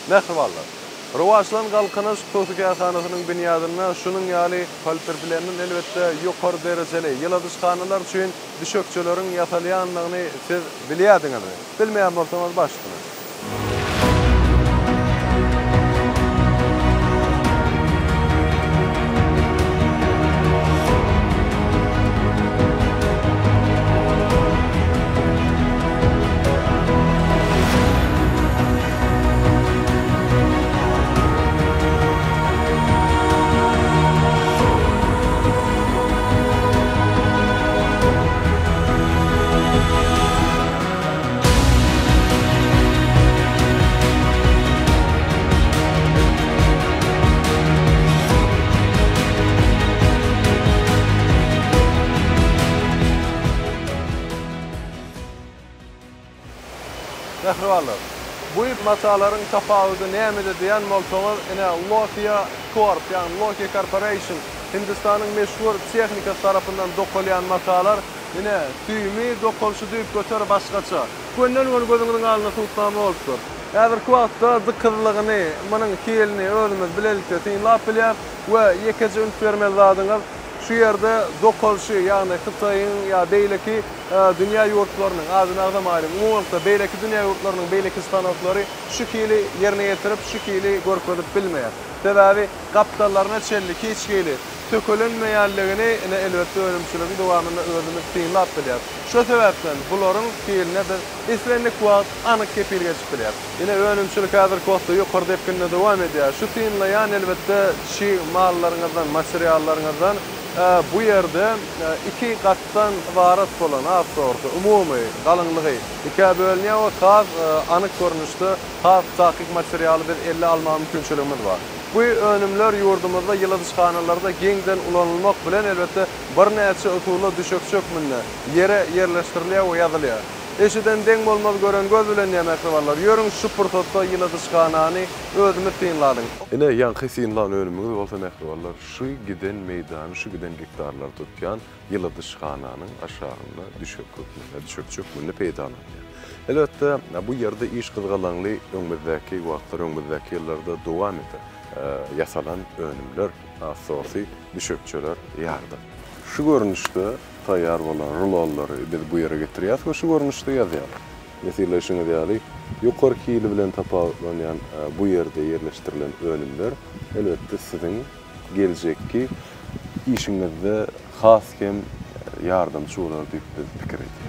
Mähribanlar! Rowaçlan Galkynyş hususy kärhanasynyň binýadynda şunuň ýaly polipropilenden elbetde ýokary derejeli ýyladyşhanalar üçin düşekçeleriň ýasalýandygyny siz bilýärdiňizmi? Bilmeýän bolsaňyz baş üstüne. Mähribanlar, bu matalaryň tapawudy nämede diýen bolsaňyz, ine Lokia Corp, ýagny Lokia Corporation, Hindistanyň meşhur tehnikasy tarapyndan dokalýan matalar, ine, süýümi, dokalyşy düýpgöter başgaça. Gönden-göni gözüňiziň alnynda subutnama bolup dur. Häzirki wagtda dykyzlygyny, munuň hilini özümiz bilelikde synlap bilýäris we ýekeje üns bermeli zadyňyz, şu ýerde dokalyşy, ýagny Hytaýyň ýa beýleki dünýä ýurtlarynyň, adyny agzamaýlyň, umumylykda beýleki dünýä ýurtlarynyň beýleki stanoklary şu hili ýerine ýetirip, şu hili görkezip bilmeýär. Sebäbi gapdallaryna çenli hiç hili sökelenmeýänligini ine elbetde önümçiligiň dowamynda özümiz synlap bilýäris. Şo sebäpden bularyň hiline biz islendik wagt anyk kepil geçip bilýäris. Ine önümçilik häzirki wagtda ýokary depginde dowam edýär. Şu synlaýan elbetde çig mallaryňyzdan, materiallaryňyzdan bu ýerde iki gatdan ybarat bolan, has dogrusy umumy galyňlygy ikä bölünýär we has anyk görnüşde has takyk materialy biz elle almaga mümkinçiligimiz bar. Bu önümler ýurdumyzda ýyladyşhanalarda giňden ulanylmak bilen, elbetde, birnäçe usulda düşekçi hökmünde ýere ýerleşdirilýär we ýazylýar. Eşiden deň bolmaz gören göz bilen diýýär mähribanlar. Ýörüň şu pursatda ýyladyşhanany özümiz synlalyň. Ine, ýaňky synlan önümiňiz bolsa, mähribanlar, şu giden meýdany, şu giden gektarlary tutýan ýyladyşhananyň aşagynda düşek hökmünde, düşekçi hökmünde peýdalanylýar. Elbetde, bu ýerde iş gyzgalaňly öňümizdäki wagtlar, öňümizdäki ýyllarda dowam eder. Ýasalan önümler, has dogrusy, düşekçeler ýardam. Şu görnüşde taýýar bolan rulonlary biz bu ýere getirýäris we şu görnüşde ýazýarlar. Synlaýşyňyz ýaly, ýokary hili bilen tapawutlanýan bu ýerde ýerleşdirilen önümler, elbetde, siziň geljekki işiňizde has hem ýardamçy bolar diýip biz pikir edýäris.